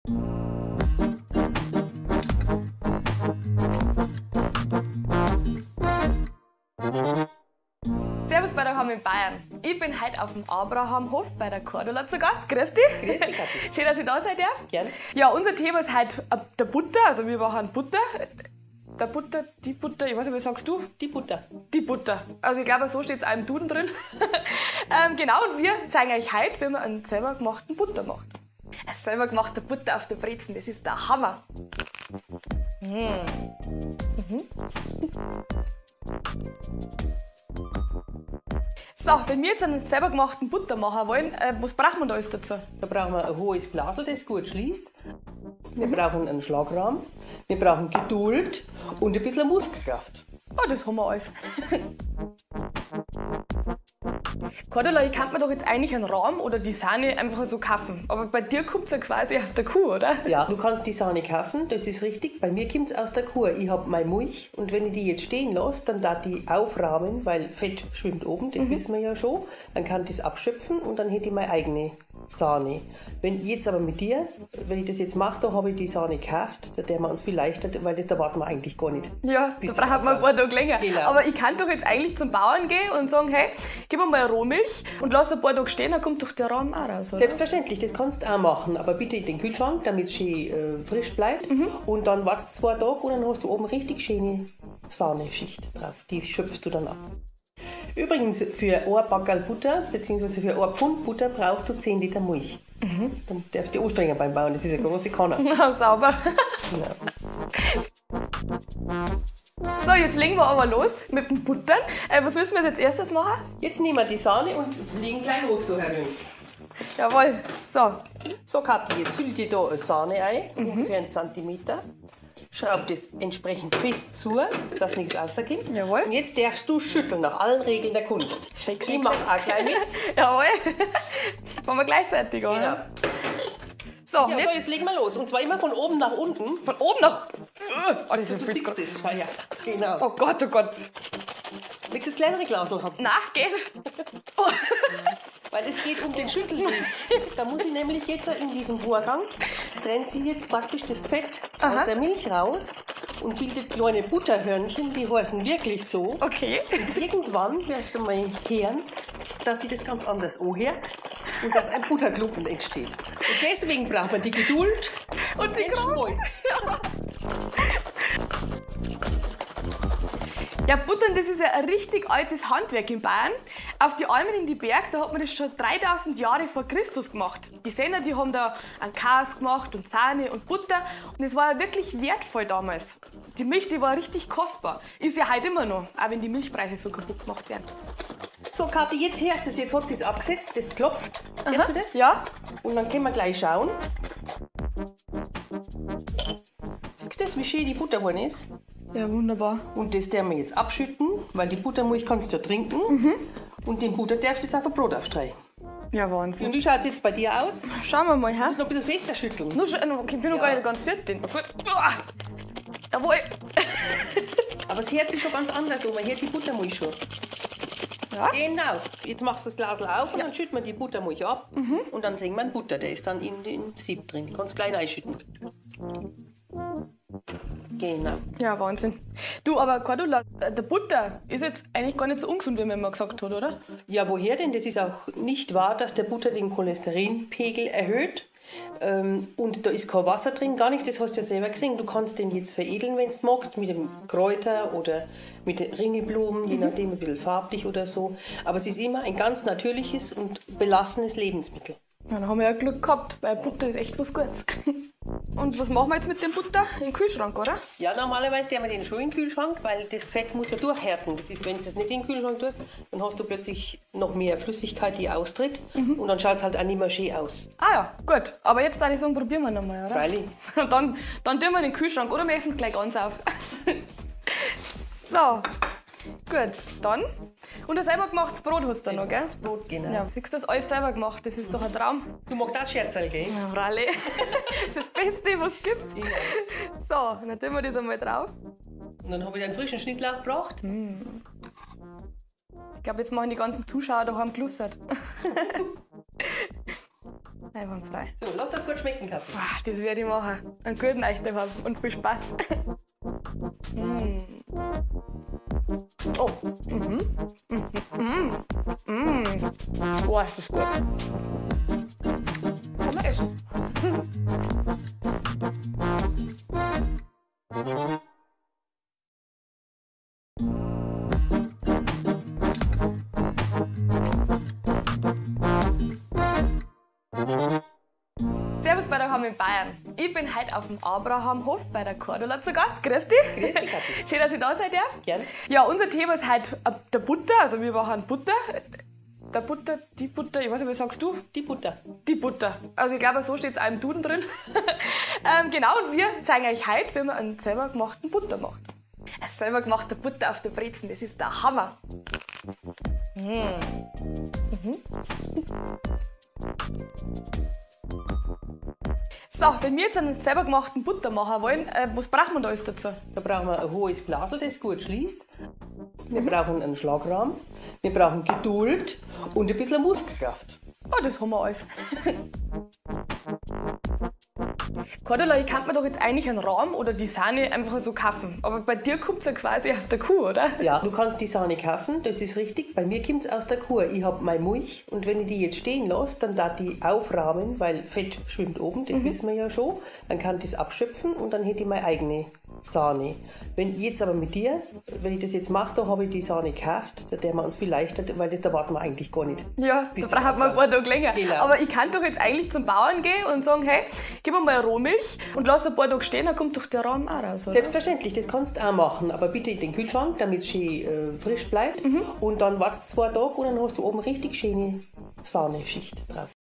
Servus bei der Heim in Bayern. Ich bin heute auf dem Abrahamhof bei der Cordula zu Gast. Grüß dich. Grüß dich, Kathi. Schön, dass ich da sein darf. Gern. Ja, unser Thema ist heute der Butter. Also wir machen Butter. Der Butter, die Butter, ich weiß nicht, was sagst du? Die Butter. Die Butter. Also ich glaube, so steht es auch im Duden drin. Genau, und wir zeigen euch heute, wie man einen selber gemachten Butter macht. Ein selber gemachter Butter auf der Brezen, das ist der Hammer. Mmh. Mhm. So, wenn wir jetzt einen selber gemachten Butter machen wollen, was brauchen wir da alles dazu? Da brauchen wir ein hohes Glasl, das gut schließt. Wir brauchen einen Schlagrahm, wir brauchen Geduld und ein bisschen Muskelkraft. Oh, das haben wir alles. Cordula, ich kann mir doch jetzt eigentlich einen Rahm oder die Sahne einfach so kaufen. Aber bei dir kommt's ja quasi aus der Kuh, oder? Ja, du kannst die Sahne kaufen, das ist richtig. Bei mir kommt's aus der Kuh. Ich hab meine Milch und wenn ich die jetzt stehen lasse, dann darf die aufrahmen, weil Fett schwimmt oben, das wissen wir ja schon. Dann kann ich das abschöpfen und dann hätte ich meine eigene Sahne. Wenn jetzt aber mit dir, wenn ich das jetzt mache, da habe ich die Sahne gekauft, da der wir uns viel leichter, weil das da warten wir eigentlich gar nicht. Ja, da braucht man ein paar Tage länger. Genau. Aber ich kann doch jetzt eigentlich zum Bauern gehen und sagen, hey, gib mir mal Rohmilch und lass ein paar Tage stehen, dann kommt doch der Rahm auch raus, oder? Selbstverständlich, das kannst du auch machen, aber bitte in den Kühlschrank, damit es schön frisch bleibt. Und dann wartest du 2 Tage und dann hast du oben richtig schöne Sahneschicht drauf. Die schöpfst du dann ab. Übrigens, für ein Backerl Butter bzw. für ein Pfund Butter brauchst du 10 Liter Milch. Dann darfst du dich anstrengen beim Bauen, das ist eine große Kanne. Na, sauber. Genau. So, jetzt legen wir aber los mit dem Buttern. Was müssen wir jetzt erstes machen? Jetzt nehmen wir die Sahne und legen gleich los da herum. Jawohl, so. So, Kathi, jetzt fülle ich da Sahne ein, ungefähr 1 Zentimeter. Schraub das entsprechend fest zu, dass nichts rauskommt. Jawohl. Und jetzt darfst du schütteln nach allen Regeln der Kunst. Shake, Ich shake, mach shake. auch gleich mit. Jawohl. Machen wir gleichzeitig, oder? Genau. So, Ja, jetzt, so, jetzt legen wir los. Und zwar immer von oben nach unten. Von oben nach... Oh, das ist Du viel siehst zu es. Ja, ja. Genau. Oh Gott, oh Gott. Willst du das kleinere Glasl haben? Na, geht. Oh. Weil es geht um den Schüttelweg. Da muss ich nämlich jetzt in diesem Vorgang, trennt sich jetzt praktisch das Fett aus der Milch raus und bildet kleine Butterhörnchen, die heißen wirklich so. Okay. Und irgendwann wirst du mal hören, dass sich das ganz anders anhört und dass ein Butterklumpen entsteht. Und deswegen braucht man die Geduld und den Schmalz. Ja, Buttern, das ist ja ein richtig altes Handwerk in Bayern. Auf die Almen in die Berg, da hat man das schon 3000 Jahre vor Christus gemacht. Die Senner, die haben da einen Käse gemacht und Sahne und Butter. Und es war ja wirklich wertvoll damals. Die Milch, die war richtig kostbar. Ist ja heute immer noch, auch wenn die Milchpreise so kaputt gemacht werden. So, Kathi, jetzt hörst du es, jetzt hat sich's abgesetzt, das klopft. Hörst du das? Ja. Und dann können wir gleich schauen. Siehst du das, wie schön die Butter geworden ist? Ja, wunderbar. Und das werden wir jetzt abschütten, weil die Buttermilch kannst du ja trinken. Und den Butter darfst du jetzt auf ein Brot aufstreichen. Ja, Wahnsinn. Und wie schaut's jetzt bei dir aus? Schauen wir mal, hä? Noch ein bisschen fester schütteln. Nur schon, okay, ich bin noch Ja. gar nicht ganz fertig. Oh Gott. Uah. Jawohl. Aber es hört sich schon ganz anders an. Man hört die Buttermilch schon. Ja. Genau. Jetzt machst du das Glasl auf und dann schütten wir die Buttermilch ab. Und dann sehen wir den Butter, der ist dann in dem Sieb drin. Kannst gleich reinschütten. Genau. Ja, Wahnsinn. Du, aber Cordula, der Butter ist jetzt eigentlich gar nicht so ungesund, wie man immer gesagt hat, oder? Ja, woher denn? Das ist auch nicht wahr, dass der Butter den Cholesterinpegel erhöht. Und da ist kein Wasser drin, gar nichts, das hast du ja selber gesehen. Du kannst den jetzt veredeln, wenn du magst, mit dem Kräuter oder mit den Ringelblumen, je nachdem, ein bisschen farblich oder so. Aber es ist immer ein ganz natürliches und belassenes Lebensmittel. Ja, dann haben wir ja Glück gehabt, weil Butter ist echt was Gutes. Und was machen wir jetzt mit dem Butter? Im Kühlschrank, oder? Ja, normalerweise tun wir den schon in den Kühlschrank, weil das Fett muss ja durchhärten. Das ist, wenn du es nicht in den Kühlschrank tust, dann hast du plötzlich noch mehr Flüssigkeit, die austritt. Und dann schaut's halt auch nicht mehr schön aus. Ah ja, gut. Aber jetzt würde ich sagen, probieren wir nochmal, oder? Freilich. Und dann tun wir den Kühlschrank oder wir essen es gleich ganz auf. So, gut, dann. Und ein selber gemachtes Brot hast du noch, gell? Das Brot, genau. Ja, siehst du, das alles selber gemacht, das ist doch ein Traum. Du magst auch Scherzerl, gell? Ja, freilich. Das Beste, was es gibt. Ja. So, dann tun wir das einmal drauf. Und dann habe ich einen frischen Schnittlauch gebracht. Ich glaube, jetzt machen die ganzen Zuschauer daheim gelussert. Einwandfrei. So, lass das gut schmecken, Kathi. Boah, das werde ich machen. Einen guten euch daheim und viel Spaß. Mm. Oh. Mhm. Mhm. Mhm. Boah, ist das gut. Kann man essen. Servus bei daheim in Bayern. Ich bin heute auf dem Abrahamhof bei der Cordula zu Gast. Grüß dich. Grüß dich, Kathi. Schön, dass ich da sein darf. Gern. Ja, unser Thema ist heute der Butter. Also wir machen Butter. Der Butter, die Butter, ich weiß nicht, was sagst du? Die Butter. Die Butter. Also ich glaube, so steht es auch im Duden drin. Genau, und wir zeigen euch heute, wie man einen selber gemachten Butter macht. Eine selber gemachte Butter auf der Brezen, das ist der Hammer. Mm. Mhm. So, wenn wir jetzt einen selber gemachten Butter machen wollen, was brauchen wir da alles dazu? Da brauchen wir ein hohes Glasl, das gut schließt. Wir brauchen einen Schlagrahm, wir brauchen Geduld und ein bisschen Muskelkraft. Oh, das haben wir alles. Cordula, ich kann mir doch jetzt eigentlich einen Rahm oder die Sahne einfach so kaufen. Aber bei dir kommt es ja quasi aus der Kuh, oder? Ja, du kannst die Sahne kaufen, das ist richtig. Bei mir kommt es aus der Kuh. Ich hab meine Milch und wenn ich die jetzt stehen lasse, dann darf die aufrahmen, weil Fett schwimmt oben, das wissen wir ja schon. Dann kann ich das abschöpfen und dann hätte ich meine eigene Sahne. Wenn jetzt aber mit dir, wenn ich das jetzt mache, da habe ich die Sahne gekauft, da der wir uns viel leichter, weil das da warten wir eigentlich gar nicht. Ja, da braucht man ein paar Tage länger. Genau. Aber ich kann doch jetzt eigentlich zum Bauern gehen und sagen, hey, gib mir mal Rohmilch und lass ein paar Tage stehen, dann kommt doch der Rahm auch raus. Oder? Selbstverständlich, das kannst du auch machen, aber bitte in den Kühlschrank, damit es schön frisch bleibt. Und dann wartest du 2 Tage und dann hast du oben richtig schöne Sahneschicht drauf.